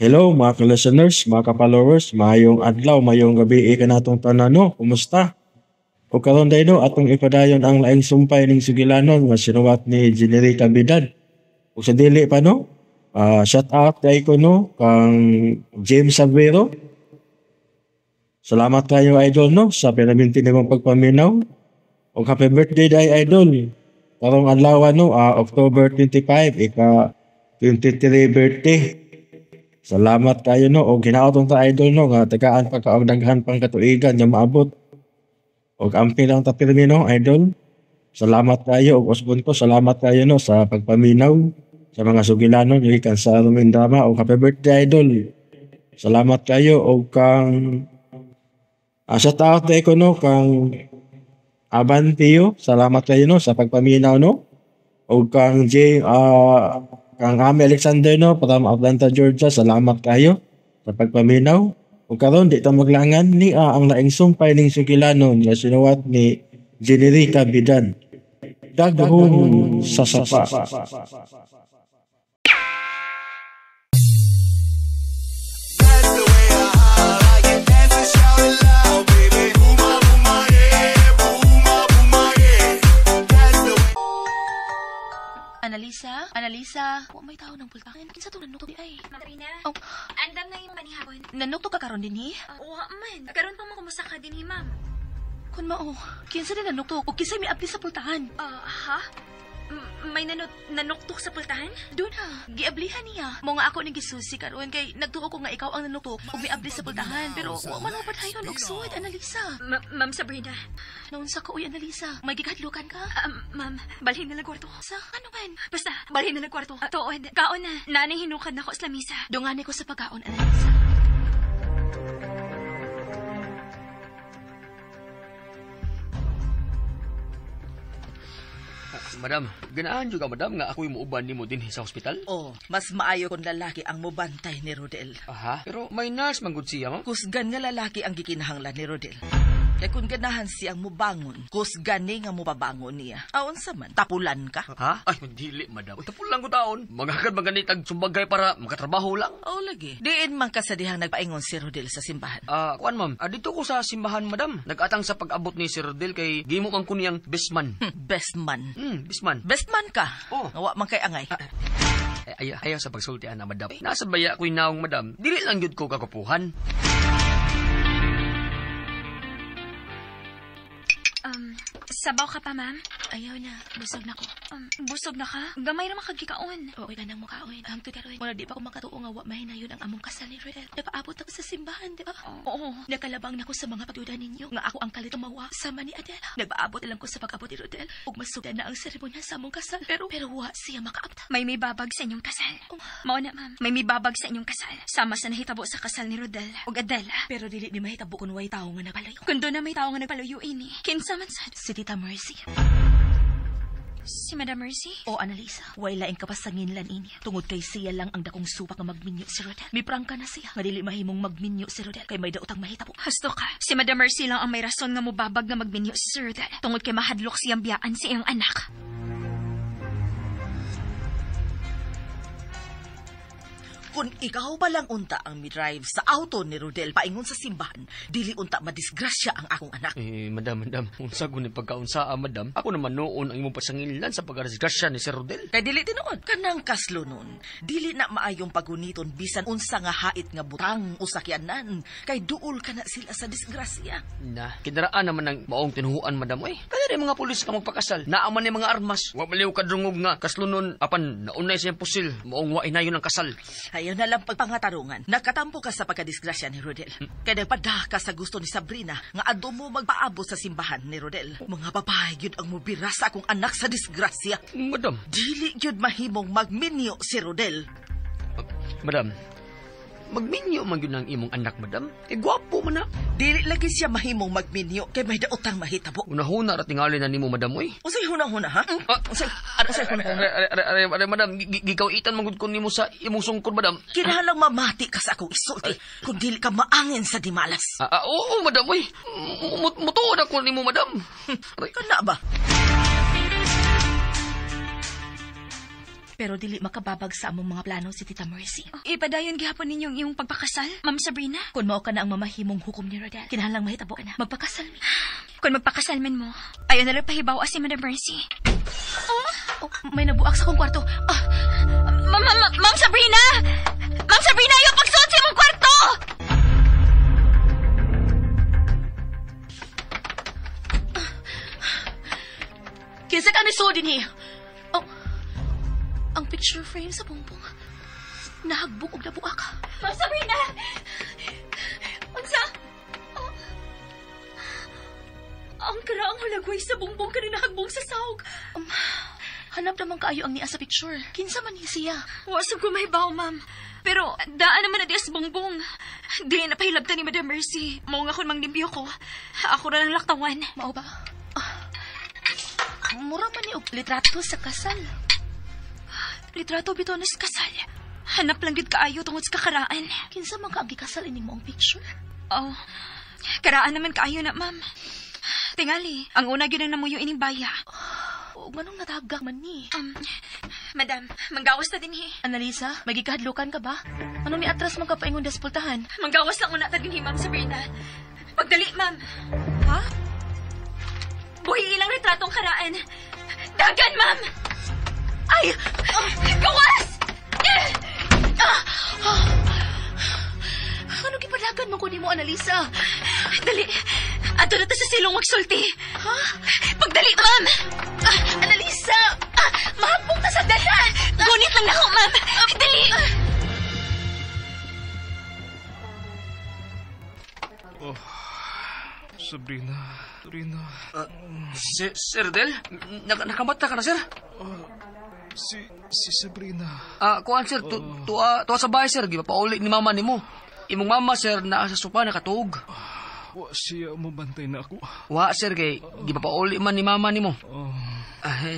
Hello mga ka-listeners, mga ka-followers, maayong adlaw, maayong gabi kanatong tanan no. Kumusta? O karon day no, atong ipadayon ang laing sumpay ning sugilanon nga sinuwat ni Generica Bidad. O sa dili pa no, shout out day ko no kang James Savero. Salamat kayo idol no sa pinaminti nimong pagpaminaw. Og happy birthday day idol. Karong adlaw no, October 25 ika 23 birthday. Salamat kayo no og hinaot ta idol no nga tagaan pa ka og daghan pang katuigan nga maabot. Og amping lang ta pirmi no idol. Salamat kayo og usbon ko, salamat kayo no sa pagpaminaw sa mga sugilanon gikan sa Roman Drama og happy birthday idol. Salamat kayo og kang shout out ko no kang Abantio, salamat kayo no sa pagpaminaw no. Og kang J kang Ami Alexander no from Atlanta, Georgia, salamat kayo sa pagpaminaw. Ug karon di ta maglangan ni ang laing sumpay ning sugilanon nga sinuwat ni Generica Bidan. Daghong sa sapa. Analisa, Analisa, wa may tao ng pultahan. Kinsa tong nanuktok di ay? Marina, Oh, andam na yung panihapon. Nanuktok ka karon dinhi? Wa man. Karon pa mo kumusta ka dinhi, ma'am. Kun mao, kinsa din nanuktok o kinsay miabli sa pultahan? Ha? May nanuktok sa pultahan? Doon ha, giablihan niya. Mo nga ako ning gisusi karon kay nagtuo ko nga ikaw ang nanuktok ug miabli sa pultahan. Pero wa man mo padayon og suod, Analisa. Ma'am Sabrina. Naunsa ka uy, Analisa? May gikadlukan ka? Ma'am, balhin na lang kwarto. Sa ano man? Basta, balhin na lang kwarto. Tuod, kaon na. Nanay hinukad na ko sa lamisa. Dungani ko sa pagkaon, Analisa. Madam, ganaan juga madam nga ako'y muuban nimo dinhi sa ospital? Oh, mas maayo kung lalaki ang mubantay ni Rodel. Aha, pero may nurse man gud siya, ma'am. Kusgan nga lalaki ang gikinahanglan ni Rodel. Kay kung ganahan siyang mubangon, kusgan ni nga mupabangon niya. Aon sa man, tapulan ka. Ha? Ay, dili, madam. Tapulan ko taon. Maghagad maganitag sumbagay para makatrabaho lang. Oo, lagi. Diin man ka sa dihang nagpaingon si Rodel sa simbahan. Kuan ma'am, dito ko sa simbahan, madam. Nag-atang sa pag-abot ni si Rodel kay gimo man ko niyang best man. Best man. Best man. Best man ka? Oh. Wa man kay angay. Ayaw sa pagsultian na, madam. Nasa baya ko'y naong, madam. Dili lang yun ko kakupuhan. Sabaw ka pa, ma'am? Ayaw na. Busog na ko. Busog na ka? Gamay ra makagikaon. Okay ka nang mukaon. Hangtod karon, wala di pa ko makatuo nga wa mahinayon ang among kasal ni Rodel. Napaabot ako sa simbahan, di ba? Oo. Nakalabang na ko sa mga pagduda ninyo nga ako ang kalito mawa sama ni Adela. Nagpaabot lang ko sa pag-abot ni Rodel ug masugdan na ang seremonya sa among kasal. Pero wa siya makaabot. May mibabag sa inyong kasal. Oh. Mao na, ma'am. May mibabag sa inyong kasal. Sama sa nahitabo sa kasal ni Rodel ug Adela. Pero dili ni mahitabo kun way tawo nga nagpalayo. Kun doon na may tawo nga nagpalayo ini. Kinsa man sad? Si Tita Mercy. Si Madam Mercy? O, Analisa, way laing kapasanginlan ini. Tungod kay siya lang ang dakong supak nga magminyo si Rodel. Miprangka na siya. Nga dili mahimong magminyo si Rodel kay may daotang mahitabo. Hasto ka. Si Madam Mercy lang ang may rason nga mubabag nga magminyo si Rodel. Tungod kay mahadlok siyang biyaan sa iyang anak. Kung ikaw pa lang unta ang midrive sa auto ni Rodel paingon sa simbahan, dili unta madisgrasya ang akong anak. Eh, madam, unsa ko ni pagkaunsaa, madam? Ako naman noon ang imong pasanginlan sa pagkadisgrasya ni Sir Rodel. Kay dili tinuod, kanang kaslo nun. Dili na maayong paguniton bisan unsa nga hait nga butang o sakyanan, kay duol ka na sila sa disgrasya. Na, kinaraan naman ang maong tinuhuan, madam. Uy, kaya rin mga pulis ka magpakasal. Naaman ni mga armas. Wa maliw kadrungog nga kaslo nun, apan naunay siyang pusil. Maong wa inayon ang kasal. Ayaw na lang pagpangatarungan. Nakatampo ka sa pagkadisgrasya ni Rodel. Kaya nagpada ka sa gusto ni Sabrina nga ado mo magpaabot sa simbahan ni Rodel. Mga babae yun ang mubira sa akong anak sa disgrasya. Madam. Dili yun mahimong magminyo si Rodel. Madam, magminyo man yun ang imong anak, madam. Eh, gwapo man na. Dili lagi siya mahimong magminyo kay may daotang mahitabo. Unahuna ra tingali na nimo, madam, oy. Unsay hunahuna, ha? Unsay hunahuna? Are, madam, gikawitan man gud ko nimo sa imong sungkod, madam. Kinahanglang mamati ka sa akong isulti kung dili ka maangin sa dimalas. Oo, madam, oy. Mutuod ako nimo, madam. Kana ba? Pero dili makababag sa among mga plano si Tita Mercy. Ipadayon gihapon ninyong iyong pagpakasal, Ma'am Sabrina? Kung mao ka na ang mamahimong hukom ni Rodel, kinahanglang mahitabo ka na. Magpakasal mi. Kung magpakasal man mo, ayaw na lang pahibaw si Madam Mercy. Oh, may nabuak sa akong kwarto. Ah, Ma'am Sabrina! Ma'am Sabrina, ayaw pagsuot sa imong kwarto! Kinsa ka ni Sodin hi? Oh, ang picture frame sa bumbong. Nahagbok og nabuak. Ma'am Sabrina! Unsa? Oh. Ang karaang hulagway sa bumbong kani nahagbong sa sawg. Hanap naman kaayo ang niya sa picture. Kinsa man ni siya? Wa sab ko mahibaw, ma'am. Pero daan naman na di as bongbong. Dili na pahilabtan ni Madam Mercy. Mao nga kon manglimpyo ko. Ako ra lang laktawan. Mao ba? Mura man ni og litrato sa kasal. Litrato bitaw na sa kasal. Hanap lang gid kaayo tungod sa kakaraan. Kinsa man ka ang gikasal ining maong picture? Oh, karaan naman kaayo na, ma'am. Tingali, ang una gyud ang namuyo ining baya. Ug manong natagak man ni. Madam, manggawas na dinhi. Annalisa, may gikahadlukan ka ba? Ano ni atras man ka paingon despultahan? Manggawas lang una ta dinhi, Ma'am Sabrina. Pagdali, ma'am. Ha? Buhi ilang retratong karaan. Dagan, ma'am! Ay! Gawas! Ano gipadagan man ko nimo, Annalisa? Dali! Ato na ta sa silong magsulti. Ha? Pagdali, ma'am! Annalisa! Mahagbong ta sa dalan! Gunit lang nako, ma'am! Dali! Oh, Sabrina, Sabrina. Sir Del, nakamata ka na, sir? Si Sabrina. Kuan, sir, tuwa sa bahay, sir. Gipapauli ni mama nimo. Imong mama, sir, naa sa sopa nakatuog. Wa siya mabantay na ako. Wa, sir, kay gipapauli man ni mama nimo.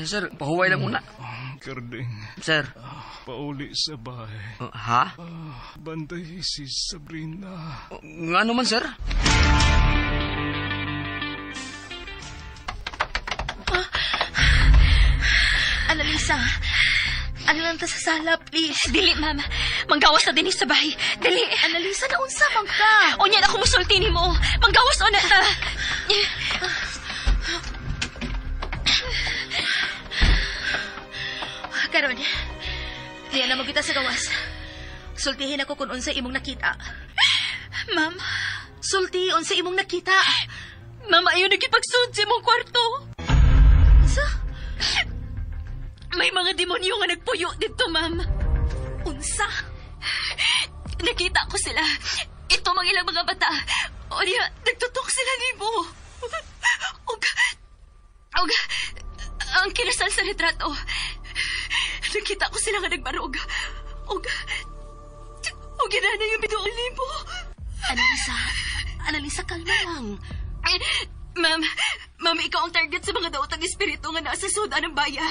Sir, pahuway lang una. Karding. Sir. Pauli sa bahay. Ha? Bantay si Sabrina. Ngano man, sir? Annalisa, ano lang ta sa sala, please? Dili, ma'am. Manggawas na din sa bahay. Dili. Annalisa, naunsa man ka? Unya na ako musulti nimo. Manggawas o na ta. Karon, diyan na magkita sa gawas. Sultihin ako kung unsa imong nakita. Ma'am? Sulti, unsa imong nakita. Ma'am, ayaw nagipagsuod sa imong kwarto. Unsa? May mga demonyo nga nagpuyo dito, ma'am. Unsa? Nakita ko sila. Ito mga ilang mga bata. O niya, nagtutok sila nimo. Og, ang kinasal sa retrato. Nakita ko sila nga nagbarog. Og ginana yung bituon nimo. Annalisa, Annalisa, kalma lang. Ma'am, ikaw ang target sa mga daotang espiritu nga nasa suda ng baya.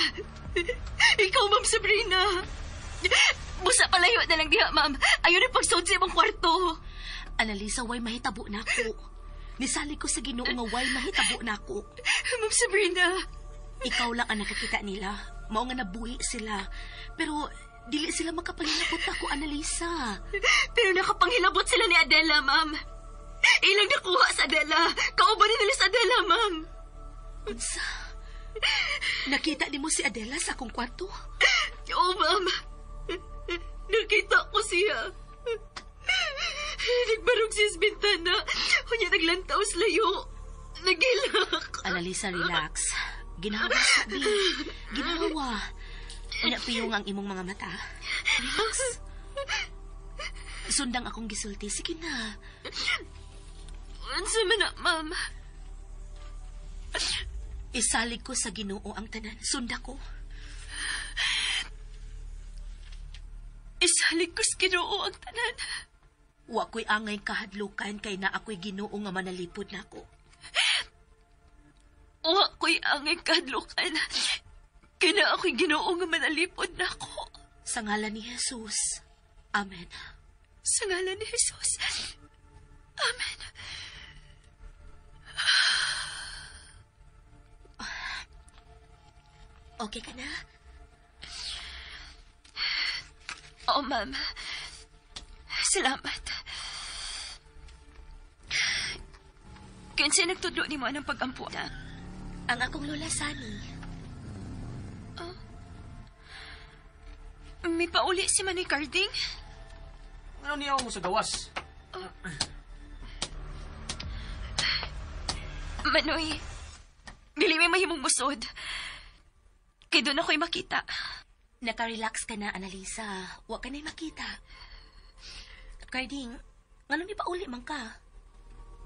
Ikaw, Ma'am Sabrina. Busa palayo na lang diha, ma'am. Ayaw na pagsuod sa imong kwarto. Annalisa, way mahitabo na ako. Nisali ko sa Ginoo nga way mahitabo na ako. Ma'am Sabrina. Ikaw lang ang nakakita nila. Mao nga nabuhi sila. Pero dili sila makapanghilabot ako, Annalisa. Pero nakapanghilabot sila ni Adela, ma'am. Ilang nakuha sa Adela. Kauban nila sa Adela, ma'am. Unsa? Nakita nimo si Adela sa akong kwarto? Oo, ma'am. Nakita ko siya. Nagbarog siya sa bintana. Unya naglantaw sa layo. Nagilak. Annalisa, relax. Ginawa sabi. Ginawa. Unya piyong ang imong mga mata. Relax. Sundang akong gisulti. Sige na. Unsa man na, ma'am? Isalig ko sa Ginoo ang tanan. Sunda ko. Isalig ko sa Ginoo ang tanan. Wa ko'y angay kahadlukan kay na ako'y Ginoo nga manalipod nako. Wa ko'y angay kahadlukan kay na ako'y Ginoo nga manalipod nako. Sa ngalan ni Jesus. Amen. Sa ngalan ni Jesus. Amen. Okay ka na? Oo, ma'am. Salamat. Kinsay nagtudlo nimo anang pag-ampo na? Ang akong lola, Sunny. Oh. May pauli si Manoy Carding? Ano niya mo sa gawas? Oh. Manoy, dili may mahimong musod. Kay doon ako'y makita. Naka-relax ka na, Annalisa. Wa ka na'y makita. Carding, ngano ni pauli man ka?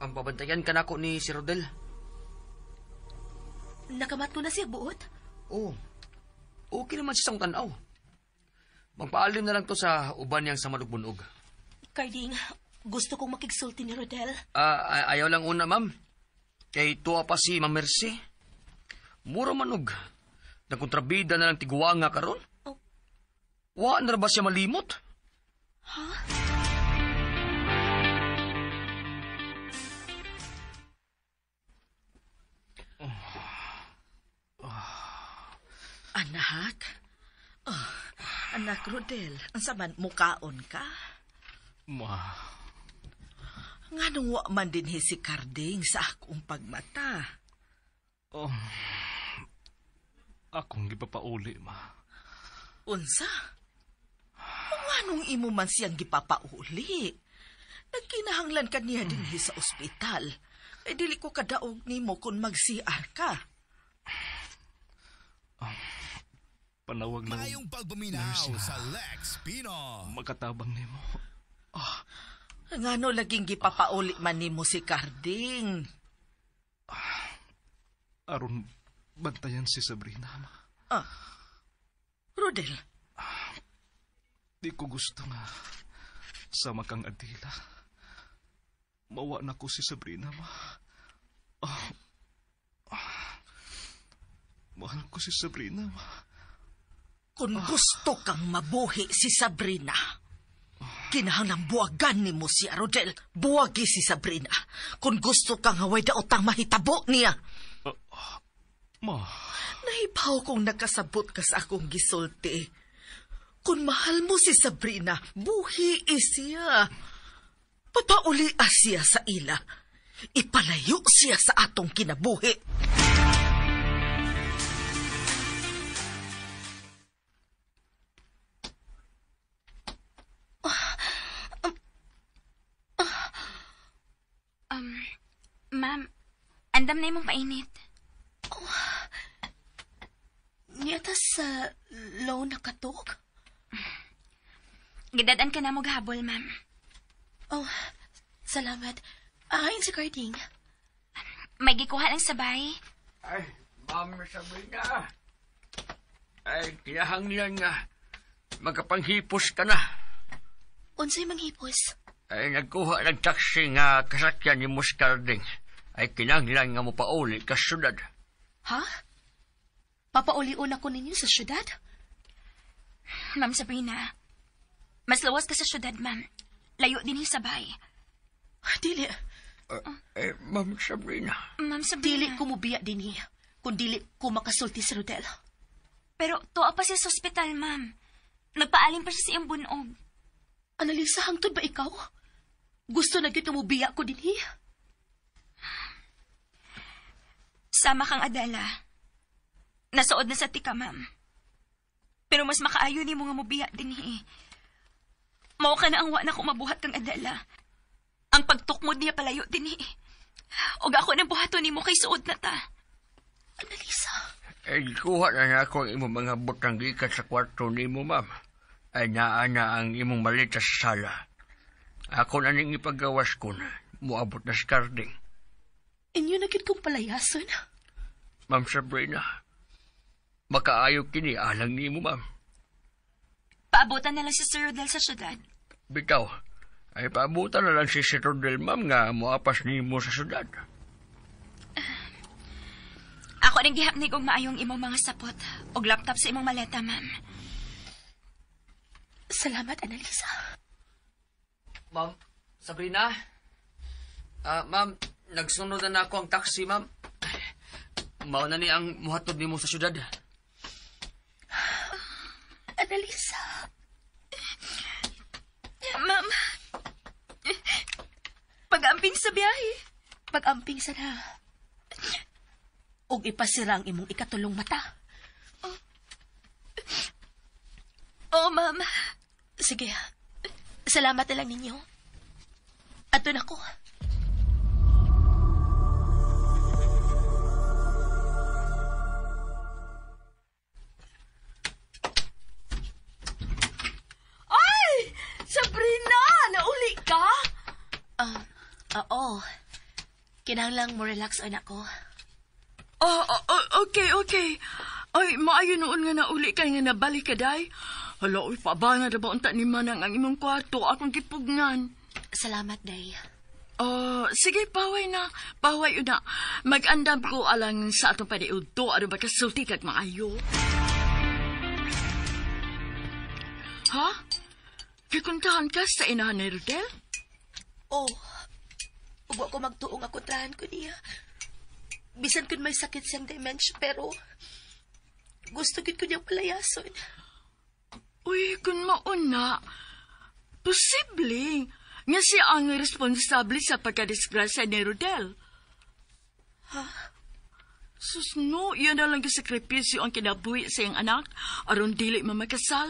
Ang babantayan ka nako ni si Rodel. Nakamat ko na siya buot? Oo. Okay naman siya sa tanaw. Magpaalim na lang to sa uban niyang sa malugbunog. Carding, gusto kong makigsulti ni Rodel. Ayaw lang una, ma'am. Kay tuwa pa si Ma'am Mercy. Mura manog. Nagkontrabida na lang tiguanga karon. Oh. Wa na ba siya malimot? Ha? Anak? Oh, anak Rodel, unsa man mukaon ka? Ma. Nganong wa man dinhi si Carding sa akong pagmata? Oh, akong gipapauli, ma. Unsa? Nganong imo man siyang gipapauli? Nagkinahanglan ka niya dinhi sa ospital. Ay dili ko kadaog nimo kung mag-CR ka. Panawag lang. Mayong pagpaminaw sa Lex Pino. Makatabang nimo. Oh, ngano laging gipapauli man nimo si Carding? Aron bantayan si Sabrina, ma. Ah, Rodel. Di ko gusto nga sama kang Adela. Mawa na ko si Sabrina, ma. Mahal ko si Sabrina, ma. Kung gusto kang mabuhi si Sabrina, kinahanglang buwagan nimo si Rodel. Buwagi si Sabrina. Kung gusto kang haway daotang mahitabo niya. Ma. Nahibaw kong nakasabot ka sa akong gisulti. Kung mahal mo si Sabrina, buhi siya. Papauli siya sa ila. Ipalayo siya sa atong kinabuhi. Ma'am, andam na imong painit. Oh, niyata sa low nakatok? Gidad-an ka na mo gahabol, ma'am. Oh, salamat. Ayon si Carding. May gikuha lang sabay. Ay, Ma'am Sabrina. Ay, kinahanglan nga. Magkapanghipos ka na. Unsay manghipos? Ay, nagkuha ng taxi nga kasakyan ni Muscarding. Ay, kinahanglan nga mo pauli ka syudad. Ha? Papaulion ako ninyo sa syudad? Ma'am Sabrina, mas lawas ka sa syudad, ma'am. Layo din sabay. Dili. Ma'am Sabrina. Ma'am Sabrina. Dili ko mubiya din niya, kung dili ko makasulti si Rodel. Pero tuwa pa siya sa ospital, ma'am. Nagpaalim pa siya sa iyang bunog. Annalisa, hangtod ba ikaw? Gusto na gyud mubiya ko dinhi. Sama kang Adela. Nasuod na sa tika, ma'am. Pero mas makaayo ni mo nga mubiya dinhi. Mao ka na ang wa na kumabuhat kang Adela. Ang pagtukmod niya palayo dinhi. Og ako nang buhaton nimo kay suod na ta. Annalisa. Eh, kuha na na ako ang imong mga butang gikan sa kwarto nimo, ma'am. Ay naa na ang imong malita sa sala. Ako na ning ipagawas ko na. Muabot na si Carding. Inyo na gid kong palayason. Ma'am Sabrina, makaayo kini alang nimo, ma'am. Paabutan na lang si Sir Rodel sa syudad. Bitaw, ay paabutan na lang si Sir Rodel, ma'am, nga muapas nimo sa syudad. Ako nang gihapnig og maayong imong mga sapot og laptop sa imong maleta, ma'am. Salamat, Annalisa. Ma'am, Sabrina? Ma'am, nagsunod na ako ang taxi, ma'am. Mao na ni ang muhatod nimo sa syudad. Annalisa. sa biyahe. Pag-amping sana. Og ipasira ang imong ikatulong mata. Oh, ma'am. Sige. Salamat na lang ninyo. Ato na ko. Ay! Sabrina! Nauli ka? Oo. Kinahanglang mo relax on ako. Oh, okay, okay. Ay, maayo noon nga nauli ka nga nabalik ka, day. Hala, uy, paabanga na ba unta ni Manang ang imong kwarto akong gipugnan. Salamat, day. Oh, sige, paway na. Paway na. Mag-andam ko alang sa atong paniudto. Ano ba kasulti kag maayo? Ha? Kikuntahan ka sa inahan ni Rodel? Oh, ug ko magtuong ako trahan ko niya. Bisan kun may sakit siyang dementia, pero gusto gid ko niyang palayason. Uy, kung mauna, posible nga siya ang responsable sa pagkadisgrasya ni Rodel. Ha? Sus, no, yan na lang sakripisyo ang kinabuhi sa iyang anak, aron dili mamakasal.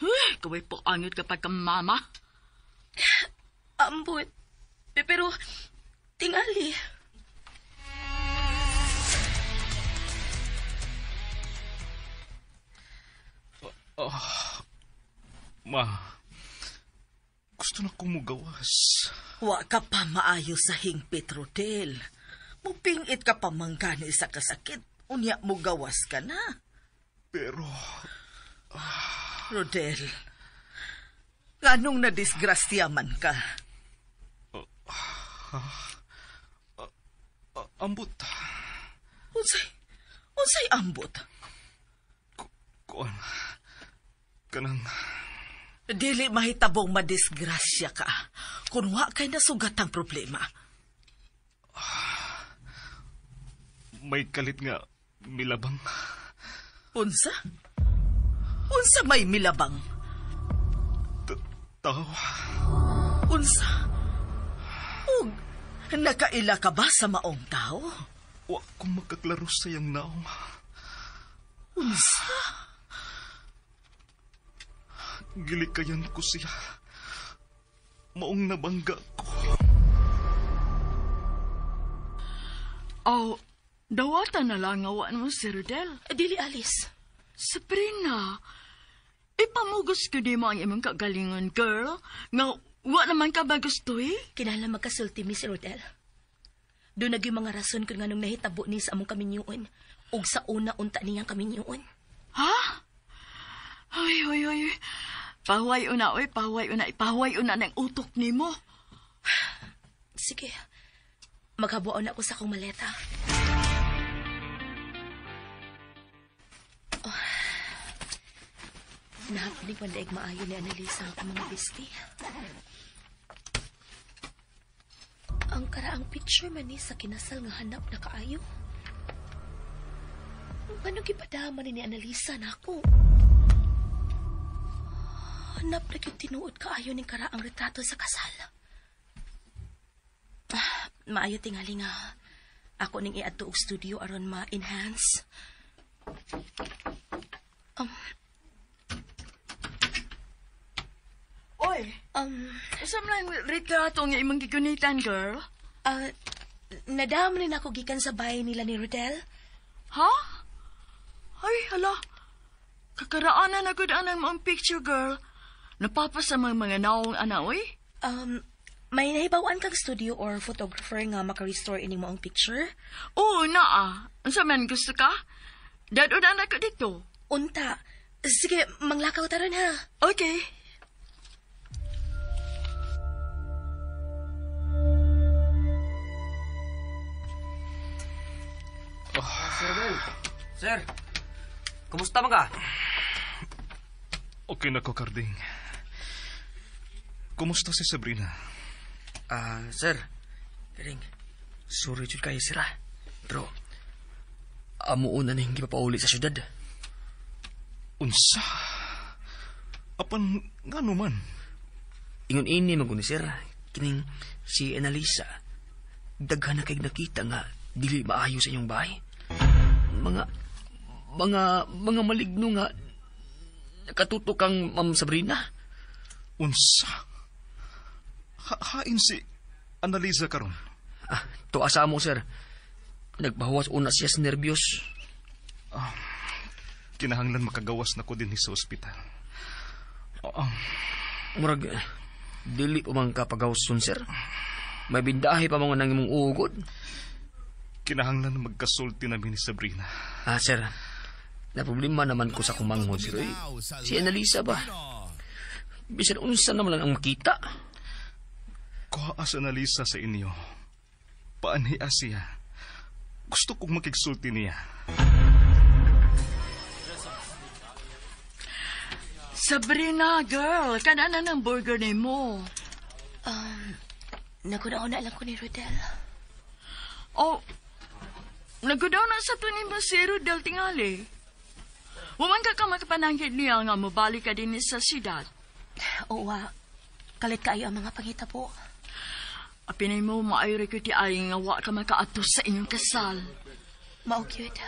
Uy, kaway po angot kapag ka mama. Ambot. Pero, tingali. Ma, gusto na kong mugawas. Wa ka pa maayo sa hingpit, Rodel. Mupingit ka pa manggani sa kasakit. Unya mugawas ka na. Pero... Rodel, nganong nadisgrasya man ka? Ambot. Unsay ambot? Kuan. Kanang... Dili mahitabong madisgrasya ka kung wa kay nasugat ang problema. May kalit nga milabang. Unsa? Unsa may milabang? Tao. Unsa? Ug nakaila ka ba sa maong tao? Wa ko makaklaro sa iyang naong. Unsa? Gilikayan ko siya. Maong nabangga ko. Oh, dawata na lang awan mo si Rodel. Dili, Alice. Sabrina, ipamugos ko di mo ang imong kagalingon, girl. Nga, wa naman ka ba gusto eh? Kinahanglan magkasulti mi si Rodel. Doon naging mga rason kung nganong nahitabo ni sa among kaminyuon. Ug sa una unta niyang kaminyuon. Ha? Ay, ay, ay. Pahuway una, oy, pahuway una. Ipahuway una ng utok nimo. Sige. Maghabuan ako sa akong maleta. Oh. Nahapinig man daig maayo ni Annalisa ang akong mga bisti. Ang karaang picture man ni sa kinasal nga hanap na kaayo. Anong gipadama ni Annalisa na ako? Hanap na gyud tinuod kaayo ning karaang retrato sa kasal. Maayo tingali nga ako ning iadto og studio aron ma-enhance. Oy, isa man lang retrato nga imong gigunitan, girl? Nadam rin ako gikan sa bahay nila ni Rodel. Ha? Ay, hala. Kakaraanan na gud anang maong picture, girl. Napapasa mga naong ana, oy. May nahibawan kang studio or photographer nga maka-restore ining maong picture? Oo, naa. Unsa man gusto ka? Dad-on na ko dito. Unta. Sige, manglakaw taron ha. Okay. Oh. Sir Bel. Sir, kumusta man ka? Okay na ko, Carding. Kumusta si Sabrina? Sir, Ring, sorry jud kayo, sir. Pero, amuon na ning gipapauli sa syudad. Unsa? Apan, ngano man? Ingon ini man ni sir, kining si Annalisa. Daghan na kay nakita nga dili maayo sa inyong bahay. Mga maligno nga nakatutok kang Ma'am Sabrina. Unsa? Hain si Annalisa karon? Ah, tuwa sa mo, sir. Nagbawas una siya sa nervyos. Kinahanglan makagawas na ko din sa ospital. Murag, dili pa man kapagawason, sir. May bindahe pa mga nang imong ugod. Kinahanglan magkasulti namin ni Sabrina. Ah, sir. Na problema naman ko sa kumanghod, sir. Eh, si Annalisa ba? Bisan unsa naman lang ang makita. Kuha sa Annalisa sa inyo. Paanhiya siya. Gusto kong makigsulti niya. Sabrina, girl, kanana ng burger ni mo. Nagudaw na lang ko ni Rodel. Oh, nagudaw na sa tunin mo si Rodel tingali. Huwag ka makapananghid niya nga mabalik ka din sa siyudad. Oo, kalit kaayo ang mga pangitabo. Apinay mo, maayo ko ti ay nga wa ka makaato sa inyong kasal. Mao cute.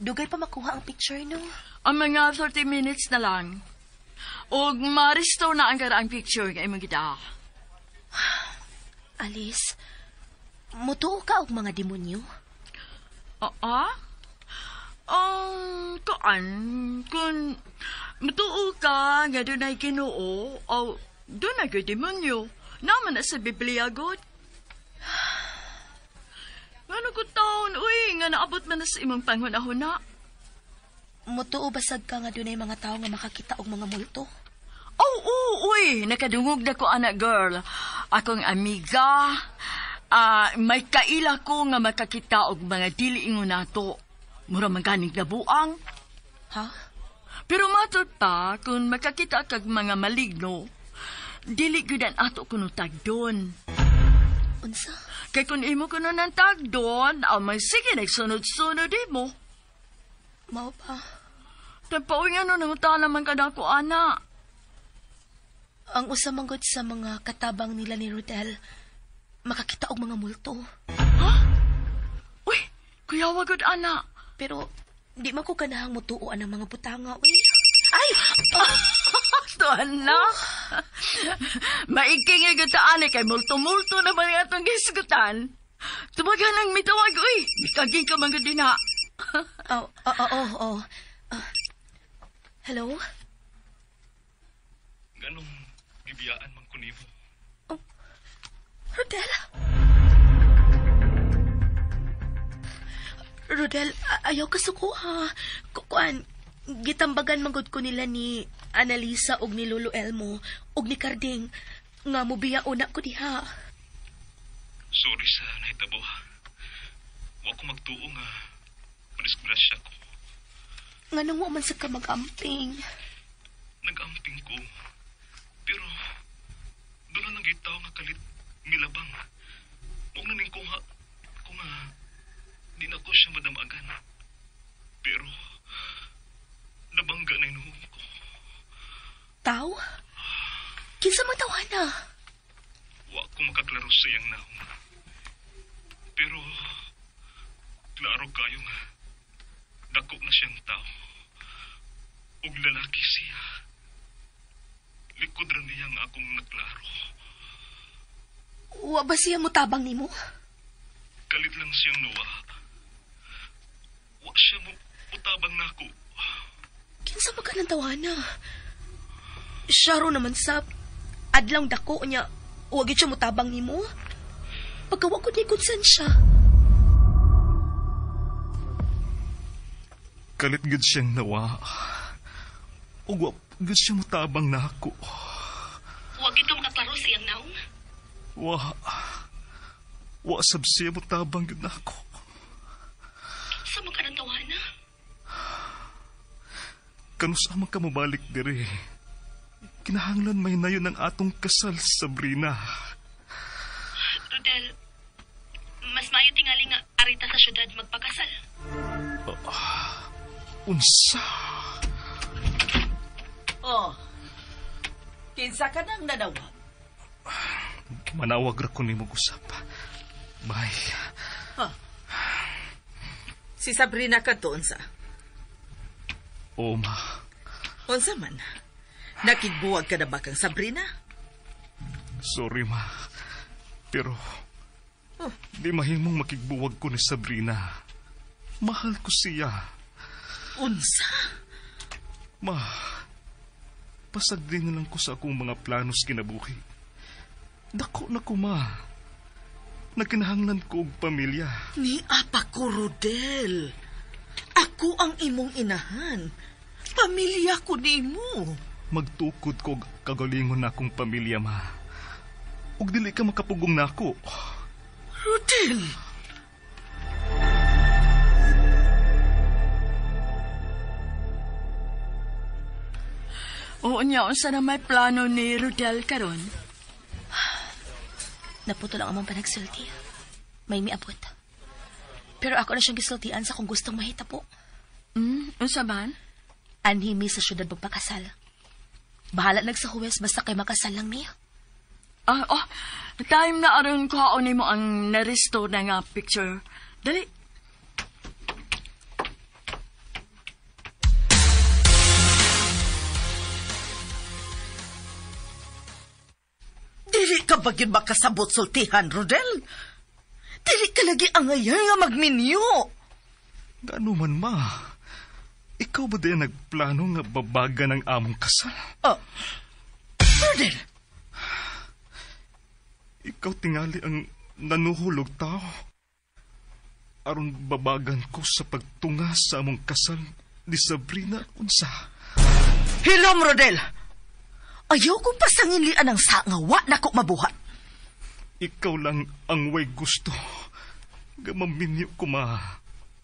Dugay pa makuha ang picture, no? Ang mga 30 minutes na lang. Og ma-restore na ang karaang picture nga imong gita. Alice, mutuo ka og mga demonyo? Oo? Kuan, kung mutuo ka nga dunay Ginoo, o dunay gyud demonyo, naman na sa Biblia god. Ngano ko taon, uy, nga naabot man na sa imong panghuna-huna. Mutuo basag ka nga dunay mga tao nga makakita og mga multo? Oh, oh, uy, nakadungog na ko, anak girl. Akong amiga, may kaila ko nga makakita og mga dili ingon nato. Mura man ganing nabuang. Ha? Pero matod pa, kung makakita kag mga maligno, dili gyud ang ato kuno tagdon. Unsa? Kay kung imo kuno ng tagdon, may sige nagsunod-sunod imo. Mao pa. Tagpauwi nga no, nanguta naman ka na ako, ana. Ang usa manggod sa mga katabang nila ni Rodel, makakita og mga multo. Ha? Uy, kuya wagod, ana. Pero di man ko ganahang mutuoan ang mga butanga, uy. Ay! Tuan na. Maigking igutaan kay multo-multo naman ang atong gisgutan. Tumagan ang mitawag, uy. Mikaging ka man gud na. Oh. Hello? Ganong gibiyaan man ko nimo. Oh, Rodel? Rodel, ayaw ka suko ha. Kuan, gitambagan manggod ko nila ni Annalisa og ni Lolo Elmo og ni Carding nga mobiya una ko diha. Sorry sa nahitabo. Wa ko magtuo nga madisgrasya ko. Nganong wa man sa ka mag-amping? Nag-amping ko. Pero doon na nagitaw nga kalit milabang. Huwag na ning ko nga di na ko siya madamagan. Pero nabangga na inuhong ko. Tao? Kinsa man tawana? Wa ko makaklaro sa iyang naong. Pero klaro kayo nga dako na siyang tao. Ug lalaki siya. Likod ra niya nga akong naklaro. Wa ba siya mutabang nimo? Kalit lang siyang nuwa. Wa siya mutabang nako. Kinsa man ka ng tawana? Siya ro naman sa adlaw dako niya. Wa gyud siya mutabang nimo. Pagkawa ko ni konsensya. Kalit gyud siyang nawa. Ug wa gyud siya mutabang nako. Wa gyud ka makaklaro sa iyang naong? Wa. Wa sab siya mutabang gyud nako. Kinsa man ka ng tawana? Kanus man ka mobalik diri. Kinahanglan may nayon ang atong kasal, Sabrina. Rodel, mas maayo tingali nga arita sa syudad magpakasal. Unsa? Oh, kinsa ka nang nanawag? Manawag ra ko nimo usap. Bye. Oh. Si Sabrina kadto unsa? Oo, ma. Unsa man? Nakigbuwag ka na ba kang Sabrina? Sorry, ma. Pero di mahimong makigbuwag ko ni Sabrina. Mahal ko siya. Unsa? Ma, pasagdi na lang ko sa akong mga planos kinabuhi. Dako na ko, ma. Nagkinahanglan ko og pamilya. Ni apa ko, Rodel. Ako ang imong inahan. Pamilya ko nimo. Magtukod ko og kagalingon na akong pamilya, ma. Ug dili ka makapugong nako. Rodel! Oo niya, unsa na may plano ni Rodel karon? Naputol ang among panagsulti. May miabot. Pero ako na siyang gisultian sa kung gustong mahitapo. Unsa man? Anhi mi sa syudad magpakasal. Bahala nag sa huwes basta kay makasal lang niya. Time na aron ko nimo ang na-restore na nga picture. Dali. Dili ka ba yun makasabot sultihan, Rodel? Dili ka lagi angayay nga magminyo. Gano man, ma. Ikaw ba din nagplano nga babaga ng among kasal? Oh, Rodel! Ikaw tingali ang nanuhulog tao. Aron babagan ko sa pagtunga sa among kasal ni Sabrina unsa. Hilom, Rodel! Ayaw kong pasanginlian ang sangawa na ko mabuhat. Ikaw lang ang way gusto. Gamaminyo ko, ma.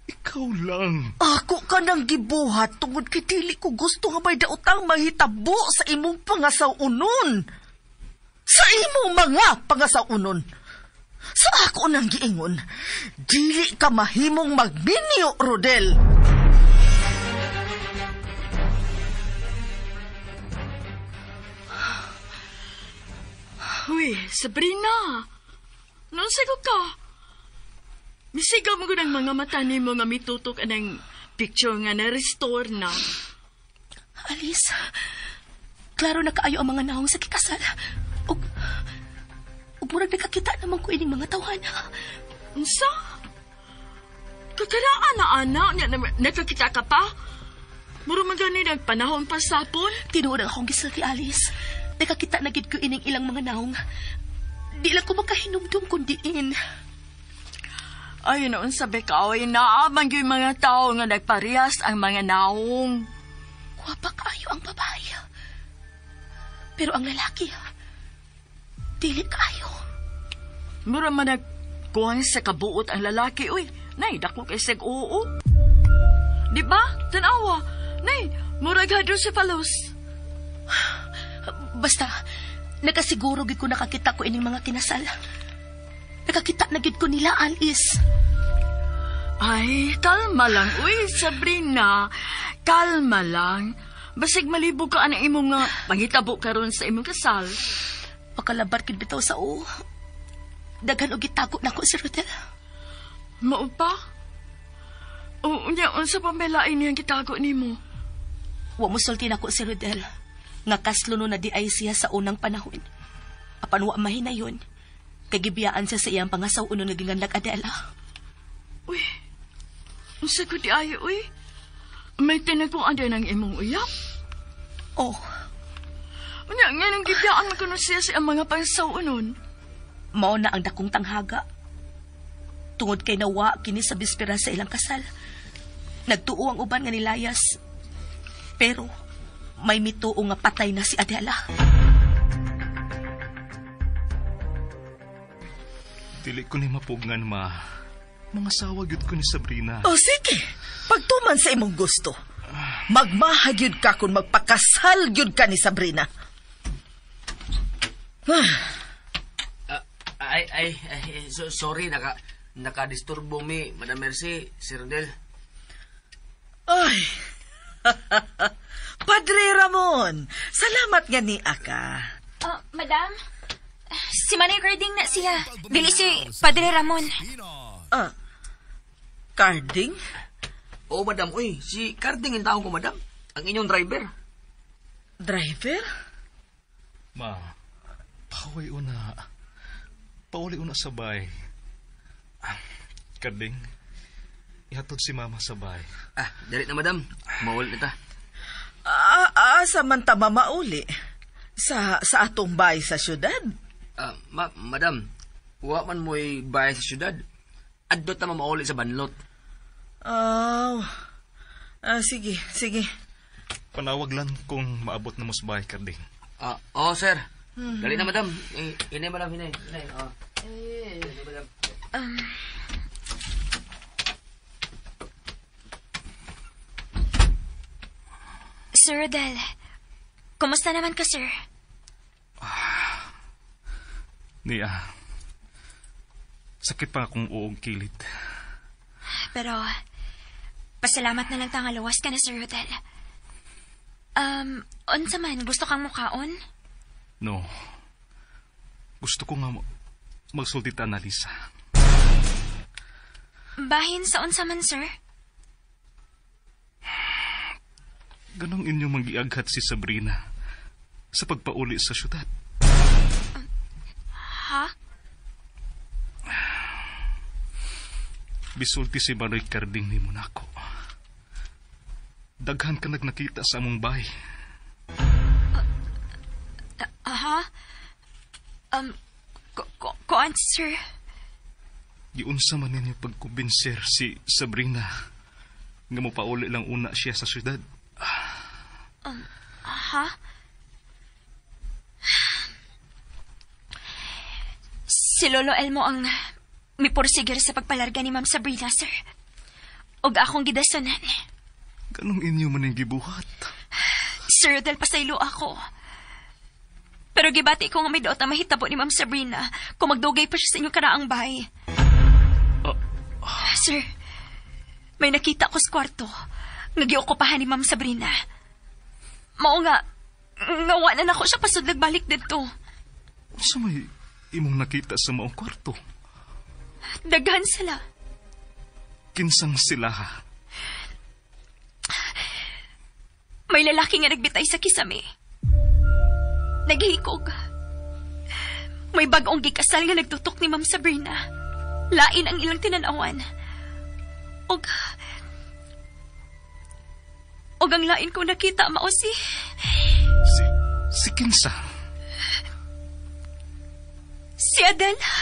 Ikaw lang. Ako ka nang gibuhat tungod kay dili ko gusto nga may daotang mahitabo sa imong pangasawunon. Sa imong mga pangasawunon. Sa ako nang giingon, dili ka mahimong magminyo, Rodel. Uy, Sabrina! Noon sago ka? Misigaw mo ng mga mata ni mo nga mitutok anang picture nga na-restore na. Alice, klaro na kaayo ang mga naong sa kikasal. Ug murag nakakita naman ko ining mga tawhana. Unsa? Kakaraan na, anak. Nakakita ka pa? Muro man gani nagpanahon pa sapon? Tinuod ang akong gisulti, Alice. Nakakita na gid ko ining ilang mga naong. Di lang ko makahinumdum kundiin. Ay, noon sabi ka, ay, naamang yung mga tao nga nagparehas ang mga naong. Gwapa kaayo ang babae. Pero ang lalaki, dili kaayo. Mura man nagkuhan sa kabuot ang lalaki, uy. Nay, dako kay seg oo. Di ba? Tanawa. Nay, murag hydrocephalus. Basta, nakasiguro gid ko nakakita ko ining mga kinasal. Nakakita na gid ko nila, Alice. Ay, kalma lang. Uy, Sabrina, kalma lang. Basig malibog ka ang imong nga pangitabo karon sa imong kasal. Makalabar gid bitaw sa o. Daghan og gitago nako si Rodel. Mao pa? O, unya, unsa pa may lain niyang gitago nimo? Wa mo sulti nako si Rodel. Nga kaslo no na di ay siya sa unang panahon. Apan wa mahinayon. Kay gibiyaan siya sa iyang pangasaw-unon nga ginganlag Adela. Uy, unsa ko di ay, uy? May tinaguan din ang imong uyap? Oh. Unya, nga nung gibiyaan mo kuno siya sa mga pangasaw-unon. Mao na ang dakong tanghaga. Tungod kay nawa kini sa bispera sa ilang kasal. Nagtuo ang uban nga nilayas. Pero may mituo nga patay na si Adela. Dili ko ni mapugngan, ma. Mga sawa gyud ko ni Sabrina. O sige, pagtuman sa imong gusto. Magmaha gyud ka kung magpakasal gyud ka ni Sabrina. Ay, sorry, nakadisturbo mi, Madam Mercy, Sir Rodel. Ay, Padre Ramon, salamat nga ni Aka. Madam? Si Manay Carding na siya. Dili si Padre Ramon. Ah, Carding? Oo, madam. Uy, si Carding ang taong ko, madam. Ang inyong driver. Driver? Ma, pauli una. Pauli una sa bay. Karding, ihatod si mama sa bay. Ah, dali na, madam. Maulit na ta. Asa man ta mamauli? Sa atong bay sa syudad? Madam, wa man mo'y bay sa syudad. Adto ta mamauli sa banlot. Oh, sige, sige. Panawag lang kung maabot na mo sa bay, Karding. Oo, sir. Dali na, madam. Hinay, madam, hinay. Hinay, oh. Hinay, madam. Sir Rodel, kumusta naman ka, sir? Niya, sakit pa akong uog kilit. Pero, pasalamat na lang tangaluwas ka na, Sir Rodel. Unsa man, gusto kang mukaon? No. Gusto ko nga magsulti ta, Analisa. Bahin sa unsa man, sir? Ganong inyong manggiaghat si Sabrina sa pagpauli sa syudad. Ha? Bisulti si Manoy Carding ni Monaco. Daghan ka nagnakita sa among bay. Aha? Kuan, sir? Giunsa man ninyo pagkumbinser si Sabrina nga mopauli lang una siya sa syudad. Ha? Si Lolo Elmo ang miporsiger sa pagpalarga ni Ma'am Sabrina, sir. Og akong gidasonan. Ganong inyo man ang gibuhat? Sir Rodel, pasaylo ako. Pero gibati ko nga may daot na mahitabo ni Ma'am Sabrina kung magdugay pa siya sa inyong karaang bahay. Sir, may nakita ko sa kwarto nga giokupahan ni Ma'am Sabrina. Mao nga, ngawa na nako siya pasudlag balik dito. Sa may imong nakita sa maong kwarto? Daghan sila. Kinsang sila? May lalaki nga nagbitay sa kisame. Naghihikog. May bagong gikasal nga nagtutok ni Ma'am Sabrina. Lain ang ilang tinanawan. Og ang lain ko nakita mao si... Si kinsa? Si Adela.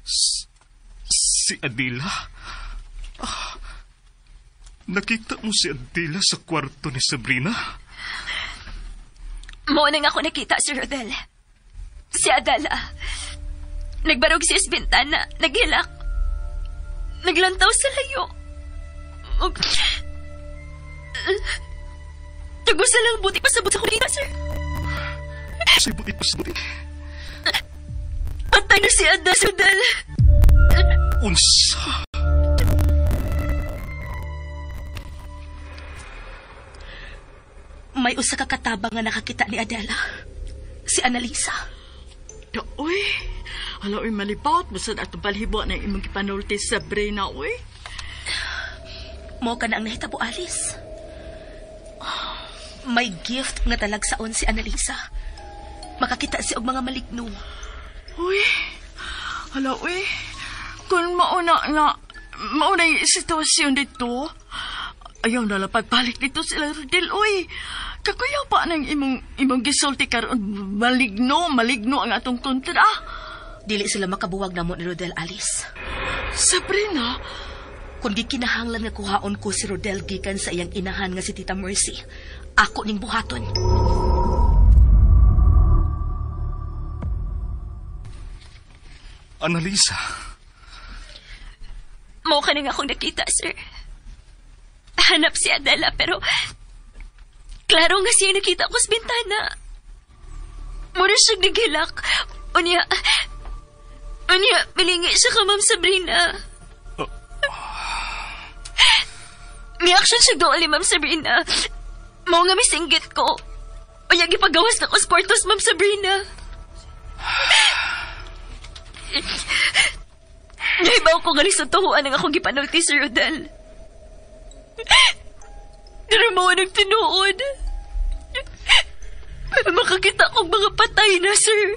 Si Adela? Ah, nakita mo si Adela sa kwarto ni Sabrina? Mao na nga ako nakita, Sir Rodel. Si Adela. Nagbarog siya sa bintana, naghilak. Naglantaw sa layo. Tagusa lang buti pasabot sa kulita, sir. Sa buti pasabot. Patay na si Adela, Sir Rodel. Unsa? May usa ka katabang nga nakakita ni Adela. Si Annalisa. Uy, hala, uy, malipat. Basta atong palhibo na imong gipanulti sa Sabrina, uy. Mo ka na ang nahitabo, Alice. May gift nga talagsaon si Annalisa. Makakita siya og mga maligno. Uy, hala, uy. Kung mauna na, mauna yung sitwasyon dito, ayaw na lang pagbalik dito sila, Rodel, uy. Kakuyaw pa ng imong gisulti karon, maligno ang atong kontra. Dili sila makabuwag namo ni Rodel, Alice. Sabrina? Kung gikinahanglan nga kuhaon ko si Rodel gikan sa iyang inahan nga si Tita Mercy, ako ning buhaton. Annalisa. Mao ka na nga akong nakita, sir. Hanap si Adela, pero klaro nga siya nakita ko sa bintana. Mura siyang naghilak. Unya, milingi siya ka, Ma'am Sabrina. May action siya doon ni Ma'am Sabrina. Mao nga misinggit ko. Unya gipagawas na ko sa kwartos, Ma'am Sabrina. Nahibaw ko nga sa tuhuan ang akong gipanulti, Sir Rodel. Pero mao nang tinuod. Makakita kong mga patay na, sir.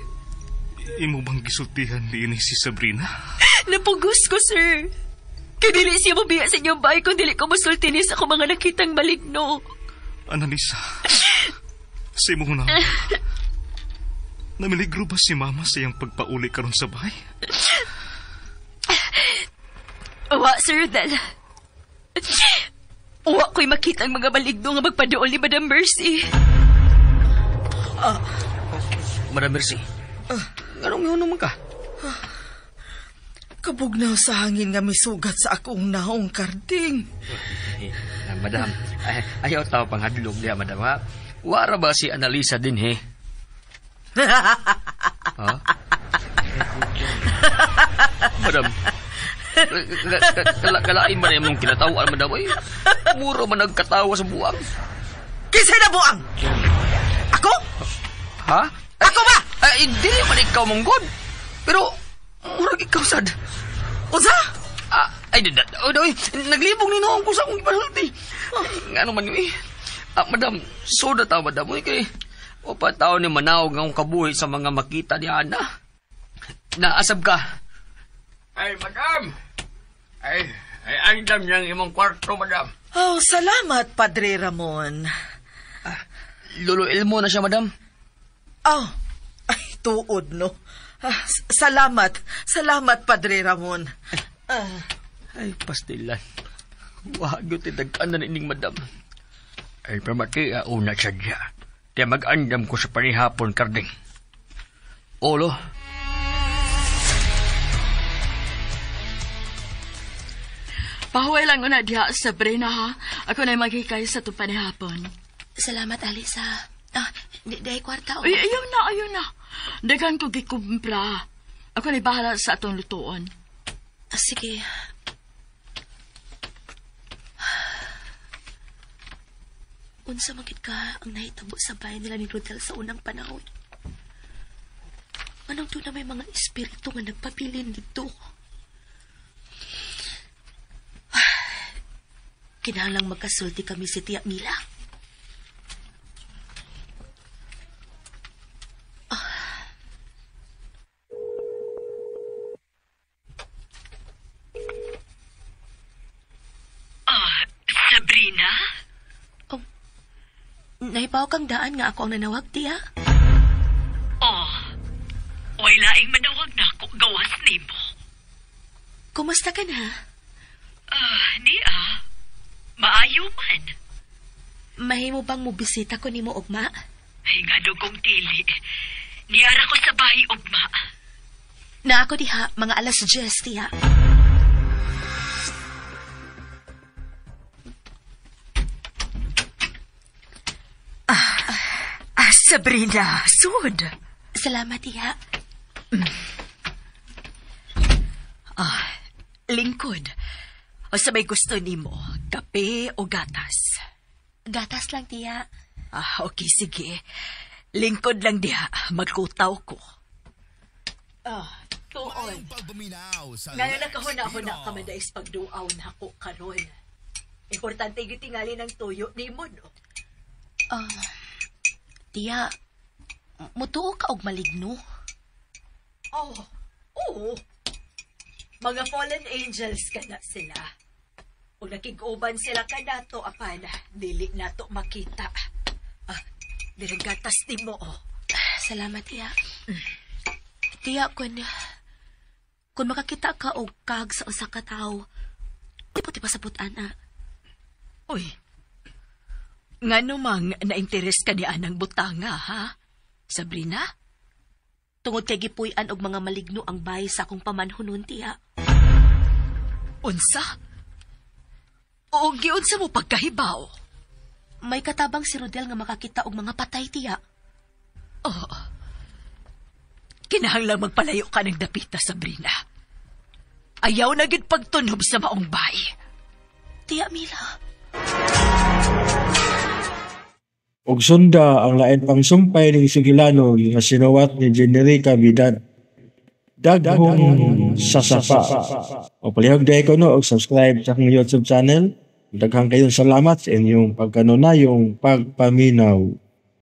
Imo bang gisultihan ni ini si Sabrina? Napugos ko, sir. Kaya dili siya mabiya sa inyong bahay kung dili ko masulti niya sa akong mga nakitang maligno. Annalisa, sa imong na, namiligro ba si Mama sa iyang pagpauli karon sa bahay? Wa, Sir Rodel. Wa ko'y makita ang mga maligno nga magpaduol ni Madam Mercy. Madam Mercy, nganong mihunong man ka? Kabugnaw sa hangin nga misugat sa akong naong, Karding. Madam, ayaw tao pang hadlok diya, madam, ha? Wara ba si Annalisa din, he? Ha? Madam, kalain ba na imong kinatawaan, madam? Ay, muro man nagkatawa sa buwang. Kinsa na buang? Ako? Ha? Ako ba? Ay, dili man ikaw manggod. Pero, murag ikaw sad. Unsa? Ay, naglibog ni noong ko sa akong ipanulti. Ngano man yun eh. Madam, soda ta, madam. Uy, kay, o pa tao ni manawag ang kabuhi sa mga makita ni Ana. Naasab ka. Ay, madam! Ay, andam niyang imong kwarto, madam. Oh, salamat, Padre Ramon. Lolo Elmo na siya, madam. Oh, ay, tuod, no? Salamat. Salamat, Padre Ramon. Ay, pastilan. Wag yun tinagkaan na ining madam. Ay, pamati, una siya diya. Kaya mag-andam ko sa panihapon, Karding. Olo. Pahuway lang una diha, Sabrina, ha? Ako na'y maghikay sa itong panihapon. Salamat, Alisa. Di kwarta. Ay, ayaw na, ayaw na. Dagan ko gikumpra. Ako na'y bahala sa atong lutuon. Sige. Unsa man gid ka ang nahitabo sa bahay nila ni Rodel sa unang panahon? Anong doon na may mga espiritu nga nagpabilin dito? Kinahanglang magkasulti kami si Tia Mila. Sabrina? Oh, nahibaw kang daan nga ako ang nanawag, Tia? Oh, way laing manawag na ako gawas nimo. Kumusta ka na? Niya. Maayo man. Mahimo bang mobisita ko nimo ugma? Ay, nga dugong tili. Niara ko sa bahay ugma. Na ako diha, mga 10:00, Tia. Sabrina, sud. Salamat, Tia. Lingkod. O sa may gusto nimo, kape o gatas? Gatas lang, Tia. Okay, sige. Lingkod lang diha, magkutaw ko. Tuon. Ngayon nakahuna-huna ka man dais pagduaw na ako karon. Importante gitingali ng tuyo nimo, no? Tia, mutuo ka og maligno? Oh, oo. Mga fallen angels ka na sila. Kung nakig-uban sila ka nato, apan, dili nato makita. Dirang gatas ni mo, oh. Salamat, Tia. Tia, kung makakita ka og kag sa usa ka tawo, di po ti pasabot, ana. Uy, ngano mang na-interes ka ni anang butanga, ha? Sabrina? Tungod kay gipuy-an og mga maligno ang bahay sa akong pamanhunon, Tia. Unsa? O giunsa mo pagkahibaw? May katabang si Rodel nga makakita og mga patay, Tia. Oh. Kinahanglang magpalayo ka ng dapita, Sabrina. Ayaw na gid pagtunob sa maong bahay. Tia Mila. Ug sunda ang lain pang sumpay ning sugilanon nga sinuwat ni Generica Vidad. Daghong sa sapa. O palihog diay ko no og subscribe sa akong YouTube channel. Daghang kayong salamat sa inyong pagkanunayong pagpaminaw.